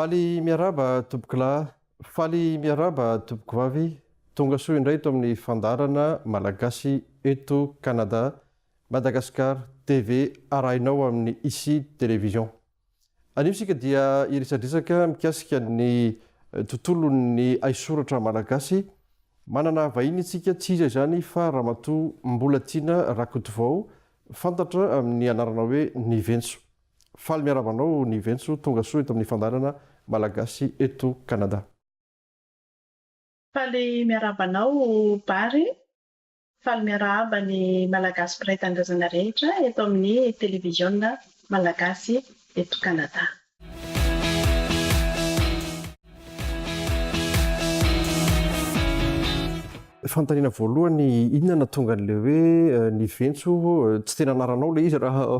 Faly miarahaba tompokolahy, faly miarahaba tompokovavy, tonga soa indray eto amin'ny fandaharana Malagasy eto Canada, Madagascar TV arahinao amin'ny Ici Télévision. Anio isika dia hiresadresaka mikasika ny tontolon'ny haisoratra malagasy. Manana vahiny isika, tsy iza izany fa Ramatoa Mbolatiana Rakotovao, fantatra amin'ny anarana hoe Niventso. Faly miarahaba anao Niventso, tonga soa eto amin'ny fandaharana Malagasy eto Canada. Faly miarahaba anao Bary. Faly miarahaba ny Malagasy mpiray tanindrazana rehetra eto amin'ny Televiziona Malagasy eto Canada. Fanontaniana voalohany, inona no nahatonga an'ilay hoe Niventso, tsy tena anaranao ilay izy raha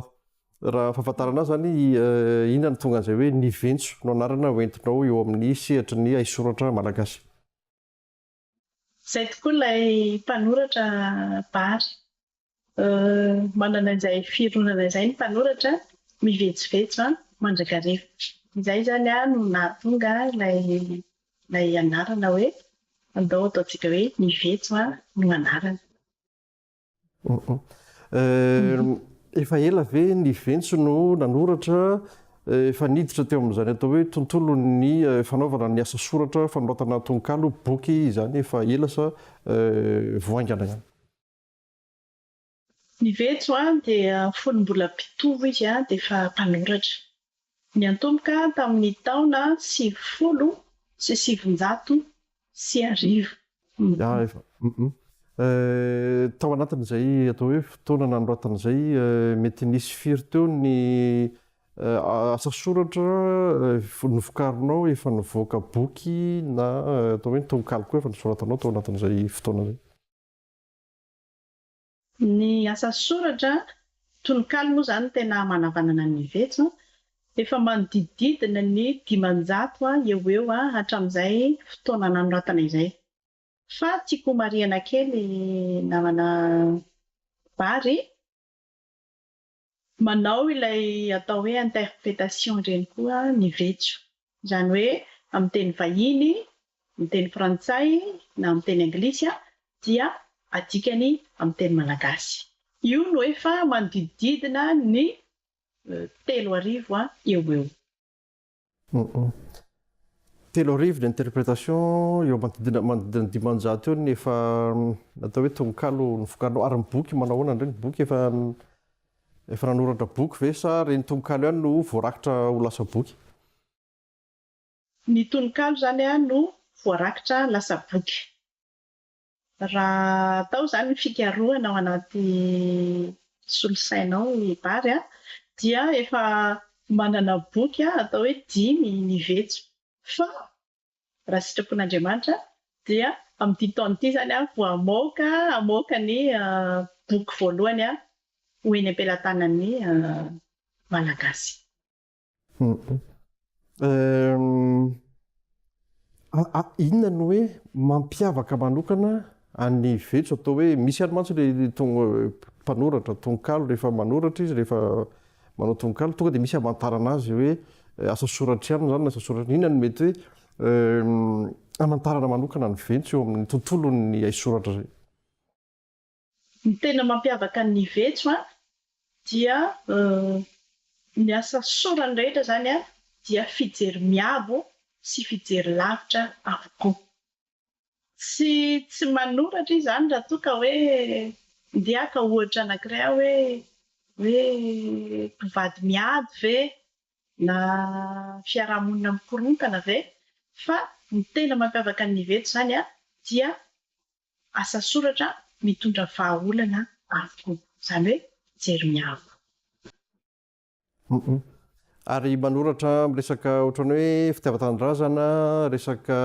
raha fahafantarana azy izany, inona no nahatonga an'izay hoe Niventso no anarana hoentinao eo amin'ny sehatry ny haisoratra malagasy? Izay tokoa ilay mpanoratra Bary. Manana izay fironana izay ny mpanoratra, mivetsovetso mandrakariva. Izay izany no nahatonga ilay ilay anarana hoe andao ataontsika hoe Mivetso no anarana. Efa ela ve ny Ventso no nanoratra, efa niditra teo amin'izany atao hoe tontolon'ny fanaovana ny asa soratra, fanoratana tononkalo, boky izany efa ela sa vao haingana ihany? Ny Ventso dia fony mbola mpitovo izy dia efa mpanoratra. Niantomboka tamin'ny taona 1990. Ya, efa. Tao anatin'izay atao hoe fotoana nanoratana izay, mety nisy firy teo ny asa soratra novokarinao efa nivoaka boky na atao hoe ny tononkalo koa efa nosoratanao tao anatin'izay fotoana izay? Ny asa soratra, tononkalo moa izany no tena manavanana ny vetso, efa manodidididina ny 500 eo ho eo hatramin'izay fotoana nanoratana izay. Fa tiako homarihana kely namana Bary, Manao ilay atao hoe interprétation ireny koa ny vetso. Izany hoe amin'ny teny vahiny, amin'ny teny frantsay na amin'ny teny anglisy dia adikany amin'ny teny malagasy. Io no efa manodidididina ny 3000 eo ho eo. 3000 ny interprétation, eo manodidina manodidina ny 500 eo ny efa atao hoe tononkalo novokarinao. Ary ny boky manao ahoana indray ny boky efa efa nanoratra boky ve sa ireny tononkalo ihany no voarakitra ho lasa boky? Ny tononkalo izany no voarakitra lasa boky. Raha atao izany ny fikarohana ao anaty solosaina ao i Bary dia efa manana boky atao hoe dimy ny vetso. Fa raha sitrapon'Andriamanitra dia amin'ity taona ity izany aho vao hamoaka hamoaka ny boky voalohany ho eny am-pelatanan'ny Malagasy. Inona no hoe mampiavaka manokana an'i Vetso atao hoe misy ihany mantsy ilay mpanoratra tononkalo rehefa manoratra izy rehefa manao tononkalo tonga dia misy hamantarana azy hoe asa soratra ihany izany na asa soratra inona no mety hoe hamantarana manokana an'i Ventso eo amin'ny tontolon'ny haisoratra izay? Ny tena mampiavaka an'i Vetso dia ny asa sorany rehetra izany dia fijery miabo sy fijery lavitra avokoa. Tsy tsy manoratra izy izany raha toa ka hoe ndeha haka ohatra anankiray aho hoe hoe mpivady miady ve na fiarahamonina mikorontana ve fa ny tena mampiavaka an'i Vetso izany dia Asa soratra mitondra vahaolana avokoa. Izany hoe jery miabo. Ary manoratra amin'ny resaka ohatran'ny hoe fitiavan-tanindrazana, resaka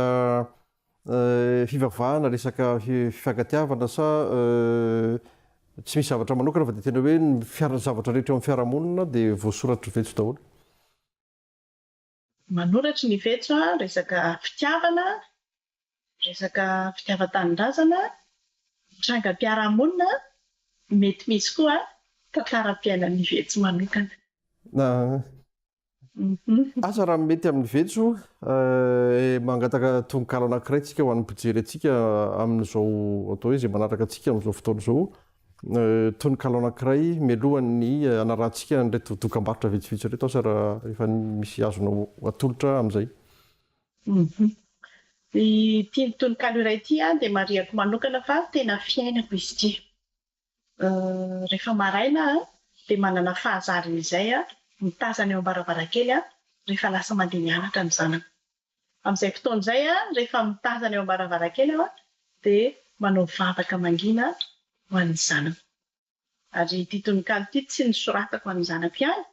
fivavahana, resaka fifankatiavana sa tsy misy zavatra manokana fa dia tena hoe ny fiara- zavatra rehetra eo amin'ny fiarahamonina dia voasoratr'i Vetso daholo? Manoratry ny Vetso resaka fitiavana, resaka fitiavan-tanindrazana, trangam-piarahamonina, mety misy koa tantaram-piainan'ny Vetso manokana. Asa raha mety amin'ny vetso, mangataka tononkalo anankiray tsika ho an'ny mpijery antsika amin'izao atao hoe izay manaraka antsika amin'izao fotoana izao. Tononkalo anankiray mialohan'ny hanarahantsika an'ireto dokambarotra vitsivitsy ireto, asa raha efa misy azonao atolotra amin'izay. Ity tononkalo iray ity dia marihako manokana fa tena fiainako izy ity. Rehefa maraina aho dia manana fahazarana izay aho mitazana eo am-baravarankely aho rehefa lasa mandeha mianatra ny zanako. Amin'izay fotoana izay aho rehefa mitazana eo am-baravarankely aho dia manao vavaka mangina ho an'ny zanako. Ary ity tononkalo ity tsy nosoratako ho an'ny zanako ihany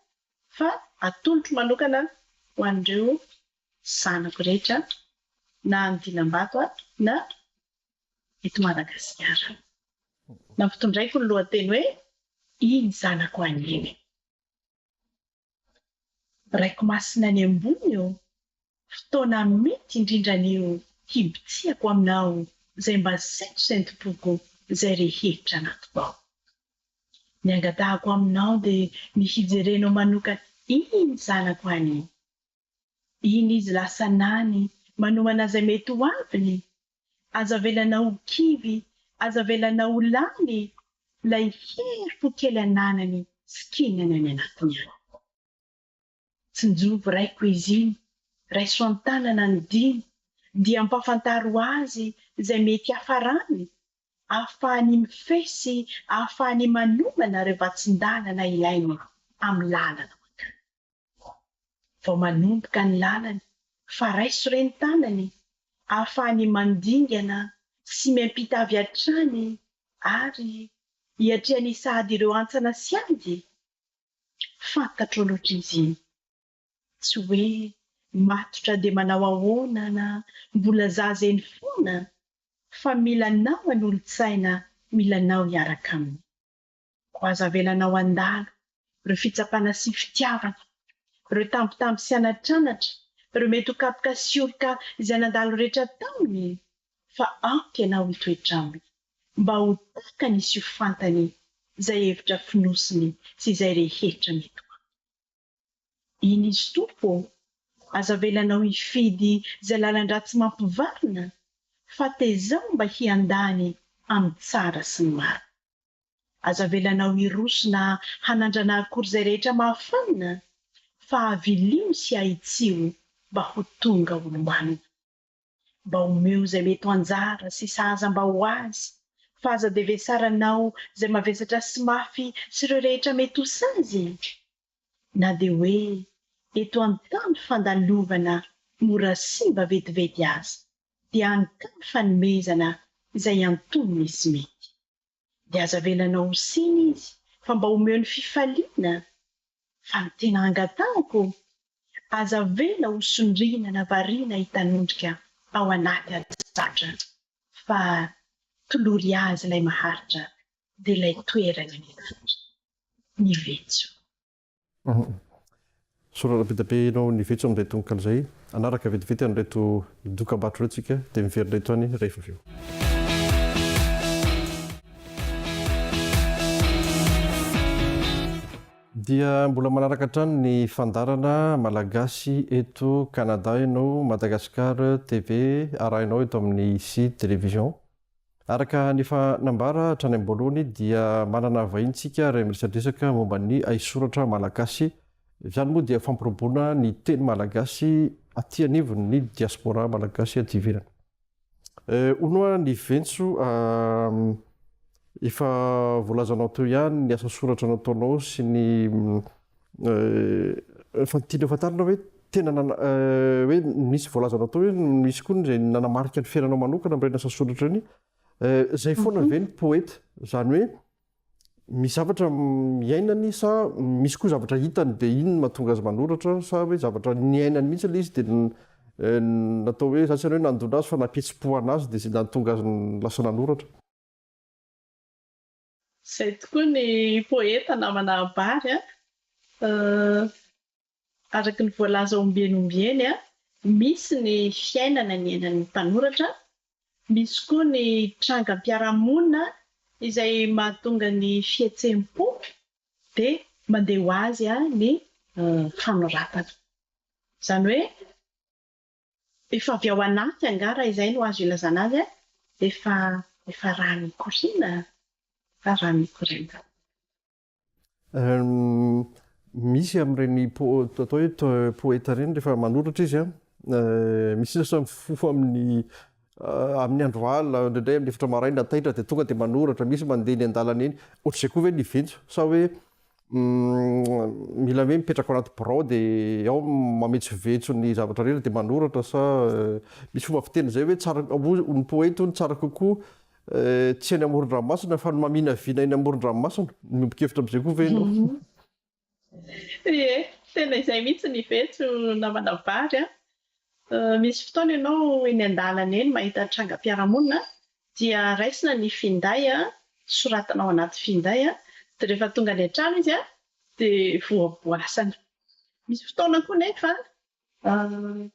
fa atolotro manokana ho an'ireo zanako rehetra na any Dilambato na eto Madagasikara. Nampitondraiko ny lohateny hoe Iny zanako any iny. Raiko masina any ambony ô, fotoana mety indrindra anio hibitsiako aminao izay mba sentosentom-poko izay rehetra anatiko ao. Ny angatahako aminao dia ny hijerenao manokana iny zanako any iny. Iny izy lasa nany, manomana izay mety ho aviny. Aza avelanao ho kivy, aza avelanao ho lany, ilay herim-po kely ananany sikinany any anatiny any. Tsinjovy raiko izy iny, raiso an-tanana ny diny, dia ampafantaro azy izay mety hiafarany, ahafahany mifehy sy ahafahany manomana ireo vatsin-dalana ilainy amin'ny lalana mankany. Vao manomboka ny lalany fa raiso re ny tanany ahafahany mandingana sy miampita avy hatrany ary hiatrehany sahady ireo hantsana sy ady? Fantatro loatra izy iny. Tsy hoe matotra dia manao ahoana na mbola zaza eny foana fa mila anao hanolo-tsaina mila anao hiaraka aminy. Koa aza avelanao handalo ireo fitsapana sy fitiavana, ireo tambitamby sy anatranatra, ireo mety ho kapoka sy oroka izay nandalo rehetra taminy, fa ampy ianao hitoetra aminy, mba ho takany sy ho fantany izay hevitra fonosiny sy izay rehetra mety ho aminy. Iny izy Tompo ô! Aza avelanao hifidy izay lalan-dratsy mampivarina, fa tezao mba hiandany amin'ny tsara sy ny marina. Aza avelanao hiroso na hanandrana akory izay rehetra mahafanina, fa avilio sy ahitsio mba ho tonga olo-manina. Mba omeo izay mety ho anjara sy sahaza mba ho azy, fa aza dia vesaranao izay mavesatra sy mafy sy ireo rehetra mety ho sazy. Na dia hoe eto an-tany fandalovana mora simba vetivety aza, dia ankany fanomezana izay antonony sy mety. Dia aza avelanao ho siny izy fa mba omeo ny fifaliana fa ny tena angatahako, aza avela ho sondriana na variana hitanondrika ao anaty ady-sarotra fa tolory azy ilay maharitra dia ilay toerany any an-danitra. Ny vetso. Sorana be dia be ianao nivetso amin'izay tononkalo izay. Hanaraka vetivety an'ireto dokambarotra ireto isika dia miverina eto ihany rehefa avy eo. Dia mbola manaraka hatrany ny fandaharana Malagasy eto Canada ianao, Madagascar TV arahinao eto amin'ny Ici Télévision. Araka ny efa nambara hatrany am-boalohany dia manana vahiny tsika ary miresadresaka momba ny haisoratra malagasy. Izany moa dia fampirobona ny teny malagasy aty anivon'ny diaspora malagasy aty ivelany. Hono hoa ny Ventso efa voalazanao teo ihany ny asa soratra nataonao sy ny Fa ny tiana ho fantarina hoe tena nana hoe nisy voalazanao tao hoe misy koa izay nanamarika ny fiainanao manokana amin'ireny asa soratra ireny. Izay foana ve ny poeta? Izany hoe misy zavatra iainany sa misy koa zavatra hitany dia iny no mahatonga azy manoratra sa hoe zavatra niainany mihitsy ilay izy dia natao hoe, za tsy hanao hoe nandona azy fa nampihetsi-po anazy dia izay nahatonga azy lasa nanoratra? Izay tokoa ny poeta namana Bary a! Araka ny voalaza ombieny ombieny a, misy ny fiainana niainan'ny mpanoratra, misy koa ny trangam-piarahamonina izay mahatonga ny fihetseham-po dia mandeha ho azy ny fanoratana. Izany hoe efa avy ao anaty angaha raha izay no azo ilazana azy an, efa efa rà mikoriana, efa rà mikoriana. Misy amin'ireny atao hoe poeta ireny rehefa manoratra izy an, misy sisa mifoha amin'ny amin'ny andro alina, indraindray amin'ny efatra maraina taitra dia tonga dia manoratra, misy mandeha eny an-dalana eny. Ohatr'izay koa ve ny ventso sa hoe mila hoe mipetraka ao anaty birao dia ao mametsovetso ny zavatra rehetra dia manoratra sa misy fomba fiteny izay hoe tsara ny poeta hono tsara kokoa Tsy eny amoron-dranomasina fa ny maminavina eny amoron-dranomasina. Miombon-kevitra amin'izay koa ve ianao? Ie, tena izay mihitsy ny vetso namana Bary a. Misy fotoana ianao eny an-dalana eny mahita trangam-piarahamonina dia raisina ny finday, soratana ao anaty finday dia rehefa tonga any an-trano izy dia voaboasana. Misy fotoana koa nefa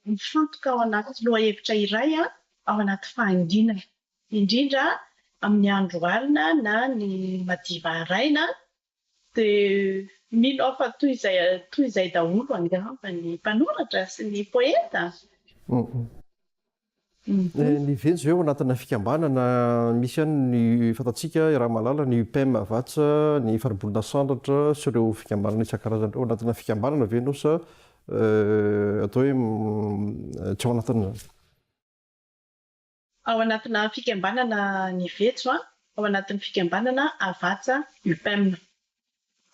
Mifantoka ao anaty lohahevitra iray ao anaty fahanginana, indrindra amin'ny andro alina na ny madiva haraina, dia mino aho fa toy izay toy izay daholo angamba ny mpanoratra sy ny poeta. Ny Venjo ve ao anatina fikambanana misy ihany ny fantatsika iaraha-mahalala ny UPEM Havatsa, ny Faribolona Sandratra sy ireo fikambanana isan-karazany ireo. Ao anatina fikambanana ve ianao sa atao hoe tsy ao anatin'izany? Ao anatina fikambanana ny Vetso, ao anatin'ny fikambanana Havatsa UPEM.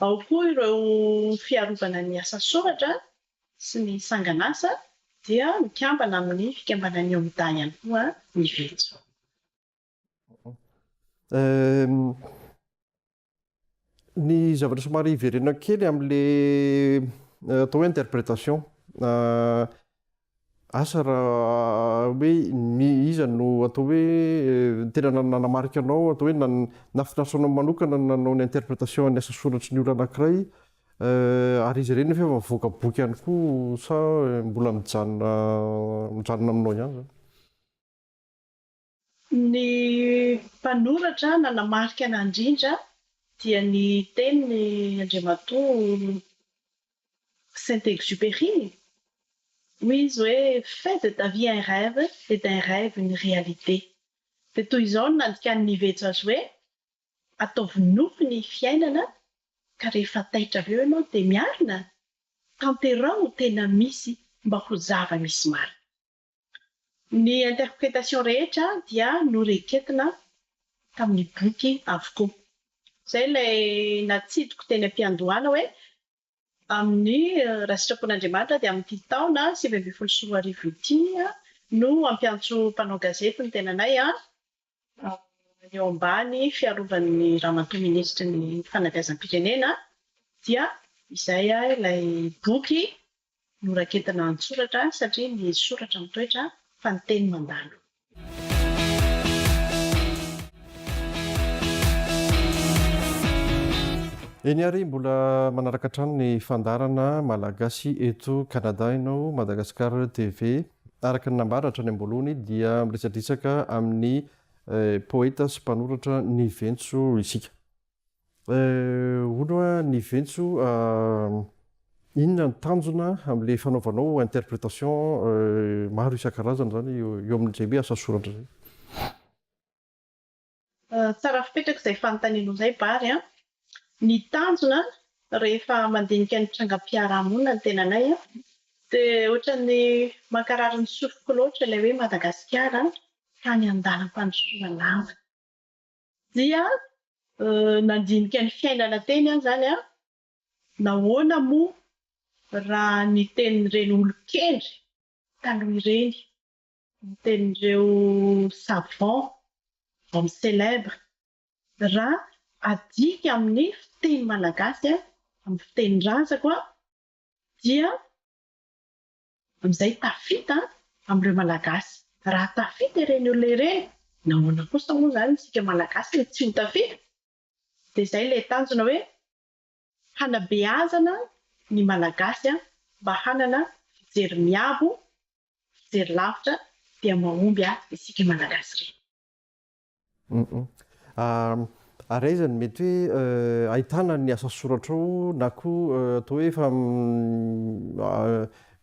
Ao koa ireo fiarovana ny asa soratra sy ny sangan'asa dia mikambana amin'ny fikambanan'ny OMDA ihany koa ny Vetso. Ny zavatra somary hiverenako kely amin'le atao hoe interprétation. Asa raha hoe ny iza no atao hoe tena nanamarika anao, atao hoe nahafinaritra anao manokana ny nanao ny interprétation ny asa soratry ny olona anankiray, ary izy ireny nefa efa mivoaka boky ihany koa sa mbola mijanona mijanona aminao ihany izany? Ny mpanoratra nanamarika anah indrindra dia ny tenin'i Andriamatoa Saint-Exupéry, hoy izy hoe fais de ta vie un rêve et d'un rêve une réalité. Dia toy izao no nandikan'i Nivetso azy hoe, ataovy nofy ny fiainana ka rehefa taitra avy eo ianao dia miarina, tanteraho ho tena misy mba ho zava-misy marina. Ny interprétation rehetra dia noreketina tamin'ny boky avokoa. Izay ilay natsidiko teny am-piandohana hoe amin'ny, raha sitrapon'Andriamanitra dia amin'ity taona 2019 ity no hampiantso mpanao gazety ny tenanay eo ambany fiarovan'ny Ramatoa Minisitry ny Fanabeazam-pirenena dia izay ilay boky noraketina an-tsoratra satria ny soratra mitoetra fa ny teny mandalo. Eny ary, mbola manaraka hatrany ny fandaharana Malagasy eto Canada ianao, Madagascar TV. Araka ny nambara hatrany am-boalohany dia miresadresaka amin'ny poeta sy mpanoratra Ny Ventso isika. Hono hoa Ny Ventso, inona ny tanjona amin'ilay fanaovanao interprétation maro isan-karazany izany eo amin'izay hoe asa soratra izay? Tsara fipetraka izay fanontanianao izay Bary a! Ny tanjona rehefa mandinika ny trangam-piarahamonina ny tenanay dia ohatran'ny mankarary ny sofiko loatra ilay hoe Madagasikara tany an-dalam-pandrosoana lava. Dia nandinika ny fiainana teny aho izany an, nahoana moa raha ny tenin'ireny olon-kendry taloha ireny, ny tenin'ireo savants, hommes célèbres, raha adika amin'ny fiteny malagasy, amin'ny fitenin-drazako dia amin'izay tafita amin'ireo Malagasy. Raha tafita ireny olona ireny, nahoana kosa moa izany isika Malagasy no tsy ho tafita? Dia izay ilay tanjona hoe hanabeazana ny Malagasy mba hanana fijery miabo, fijery lavitra dia mahomby isika Malagasy ireny. Ary aiza no mety hoe ahitana ny asa soratrao na koa atao hoe efa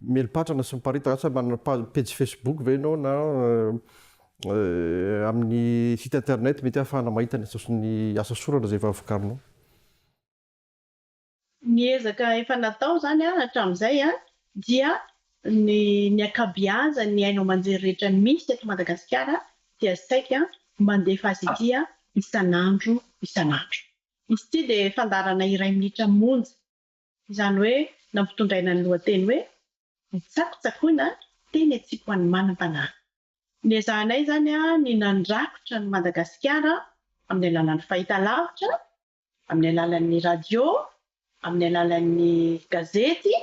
Mieli-patrana sy miparitaka, asa manana pejy Facebook ve ianao na amin'ny site internet mety ahafahana mahita ny asa ny asa soratra izay efa vokarinao? Ny ezaka efa natao izany hatramin'izay dia ny ny ankabeazan'ny haino aman-jery rehetra misy eto Madagasikara dia saika mandefa azy ity isan'andro isan'andro. Izy ity dia fandaharana iray minitra monja. Izany hoe nampitondraina ny lohateny hoe Nitsakotsakoina teny an-tsipoan'ny manam-panahy. Niezahanay izany ny nandrakotra an'i Madagasikara amin'ny alalan'ny fahitalavitra, amin'ny alalan'ny radio, amin'ny alalan'ny gazety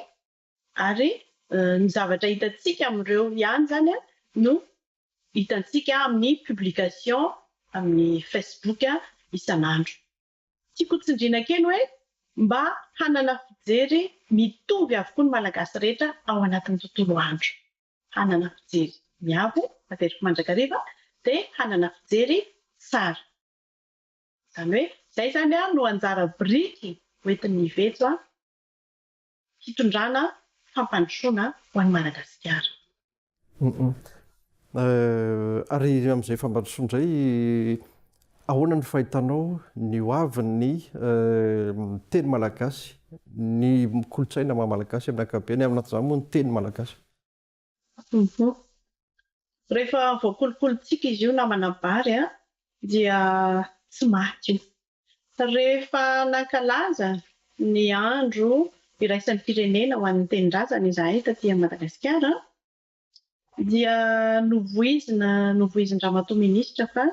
ary ny zavatra hitantsika amin'ireo ihany izany no hitantsika amin'ny publication amin'ny Facebook isan'andro. Tiako ho tsindriana kely hoe mba hanana fijery mitovy avokoa ny Malagasy rehetra ao anatin'ny tontolo andro. Hanana fijery miabo, averiko mandrakariva, dia hanana fijery tsara. Izany hoe izay izany no anjara biriky hoentin'ny Vetso hitondrana fampandrosoana ho an'i Madagasikara. Ary amin'izay fampandrosoana izay, ahoana ny fahitanao ny ho avin'ny teny malagasy, ny kolontsaina maha malagasy amin'ny ankapobeny, ao anatin'izany moa ny teny malagasy? Rehefa voakolokolotsika izy io namana Bary a, dia tsy maty io. Rehefa nankalaza ny andro iraisan'ny firenena ho an'ny tenindrazana izahay taty Madagasikara dia novoizina, novoizin-dRamatoa Minisitra fa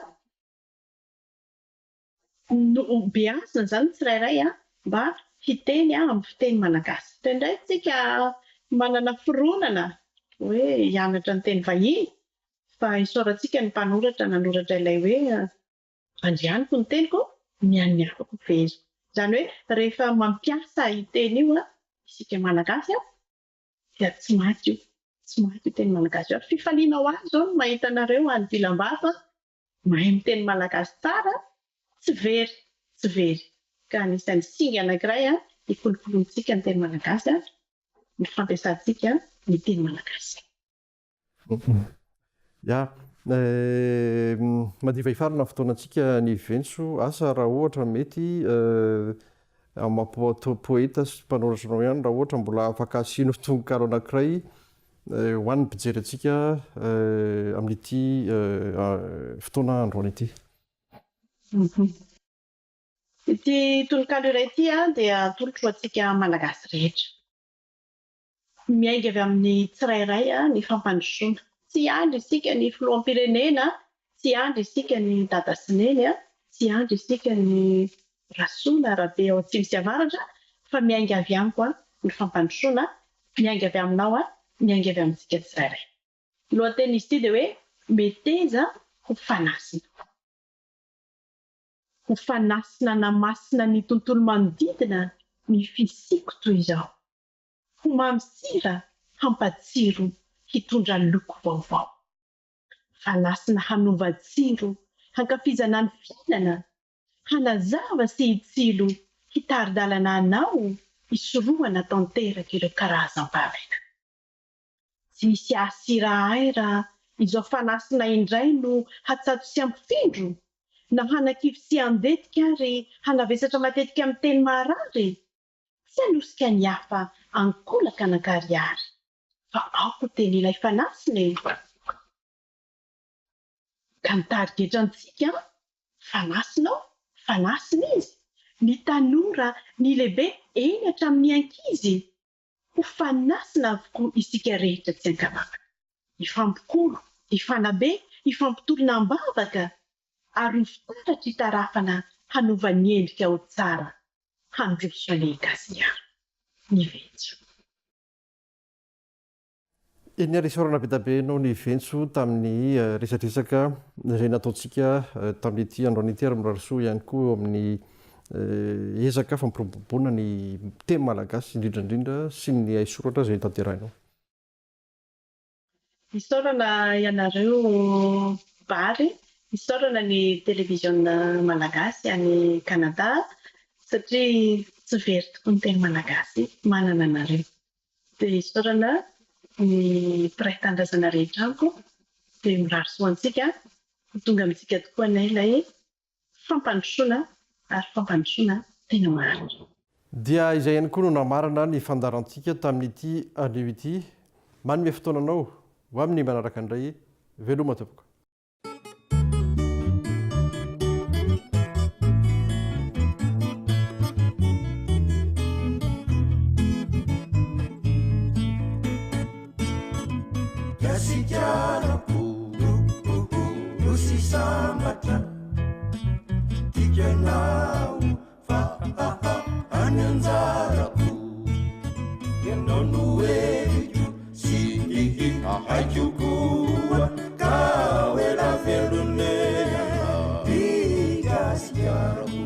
nobeazina izany ny tsirairay mba hiteny amin'ny fiteny malagasy. Indraindray isika manana fironana hoe hianatra ny teny vahiny fa isaorantsika ny mpanoratra nanoratra ilay hoe Andrianiko ny teniko, ny an'ny hafa koa feheziko. Izany hoe rehefa mampiasa io teny io isika Malagasy dia tsy maty io, tsy maty io teny Malagasy io. Ary fifaliana ho ahy izao ny mahita anareo any Dilambato mahay miteny Malagasy tsara, tsy very, tsy very. Ka anisan'ny singa anankiray hikolokolointsika ny teny Malagasy ny fampiasantsika ny teny Malagasy. Ya, madiva hifarana ny fotoanantsika ny Ventso, asa raha ohatra mety amin'ny maha poeta sy mpanoratra anao ihany raha ohatra mbola afaka asianao tononkalo anankiray ho an'ny mpijery antsika amin'ity fotoana androany ity. Ity tononkalo iray ity dia atolotro ho antsika Malagasy rehetra. Miainga avy amin'ny tsirairay ny fampandrosoana. Tsy hiandry isika ny filoham-pirenena, tsy hiandry isika ny dada sy neny, tsy hiandry isika ny Rasoa na Rabe ao atsimo sy avaratra fa miainga avy amiko ny fampandrosoana, miainga avy aminao, miainga avy amintsika tsirairay. Ny lohatenin'izy ity dia hoe Meteza ho fanasina. Ho fanasina hanamasina ny tontolo manodidina ny fisiako toy izao. Ho mamy sira hampatsiro hitondra loko vaovao. Fanasina hanova tsiro hankafizana ny fiainana, hanazava sy hitsilo hitari-dalana anao hisorohana tanteraka ireo karazam-paharainana. Tsy misy hasira ahy raha izao fanasina indray no hatsato sy hampifindro, na hanakivy sy handetika ary hanavesatra matetika amin'ny teny maharary. Tsy hanosika ny hafa ankolaka an'ankarihary, fa aoka ho teny ilay fanasina e! Ka ny tarigetra antsika an! Fanasina ao, fanasina izy, ny tanora, ny lehibe, eny hatramin'ny ankizy! Ho fanasina avokoa isika rehetra tsy ankanavaka. Hifampikolo, hifanabe, hifampitolona am-bavaka, ary ho fitaratra hitarafana hanova ny endrika ho tsara handroso an'i Gasikara. Ny Ventso. Eny ary isaorana be dia be anao ny Ventso tamin'ny resadresaka izay nataontsika tamin'ity androany ity ary mirary soa ihany koa eo amin'ny ezaka fampiroboroboana ny teny malagasy indrindra indrindra sy ny haisoratra izay tanterahinao. Isaorana ianareo Bary, isaorana ny televiziona malagasy any Canada satria tsy very tokoa ny teny malagasy manana anareo. Dia isaorana ny mpiray tanindrazana rehetra amiko dia mirary soa antsika ho tonga amintsika tokoa anie ilay fampandrosoana ary fampandrosoana tena maharitra. Dia izay ihany koa no namarana ny fandaharantsika tamin'ity anio ity. Manome fotoana anao ho amin'ny manaraka indray. Veloma tompoko. Gasikara Nosy sambatra Tiako ianao fa any anjarako Ianao no heriko sy aiko koa Ka ho ela velona ry Gasikarako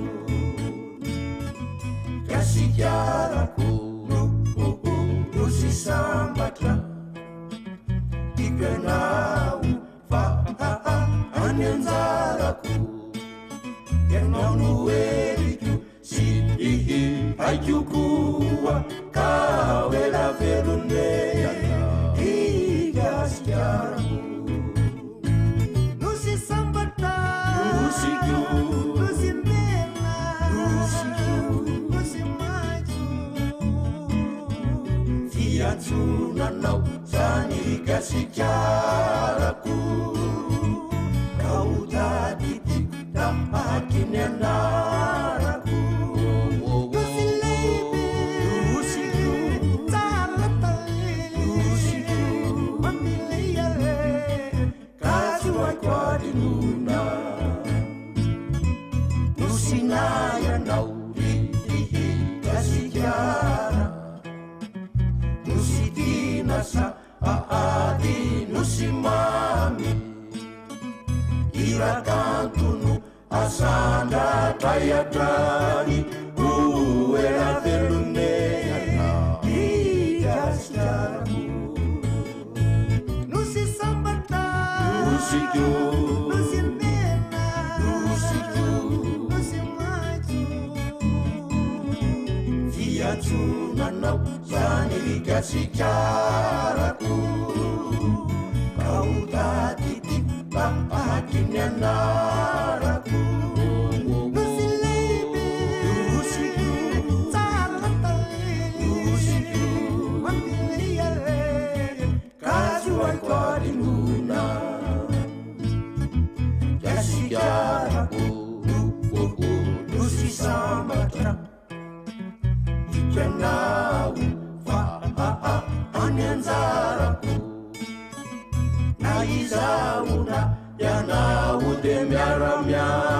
Gasikarako Nosy sambatra Tiako ianao fa any anjarako Ianao no heriko sy aiko koa Ka ho ela velona ry Gasikarako Nosy sambatra Nosiko Nosy mena Nosiko Nosy maitso Fiantsoana anao zany ry Gasikarako Ka ho tadidiko tahaky ny anarako Nosy lehibe Nosiko Tsara tarehy Nosiko Mampilehilehy Ka tsy ho haiko adinoina Nosina ianao ry Gasikara Nosy tiana sa ady Nosy mamy Hira kanto no asandratray hatrany Ho ela velona ry Gasikarako Nosy sambatra Nosiko Nosy mena Nosiko Nosy maitso Fiantsoana anao zany ry Gasikarako Ka ho tadidiko tahaky ny anarako Nosy lehibe Nosiko Tsara tarehy Nosiko Mampilehilehy Ka tsy ho haiko adinoina Gasikarako Nosy sambatra Tiako ianao fa any anjarako Na izaho na ianao dia miara-miasa.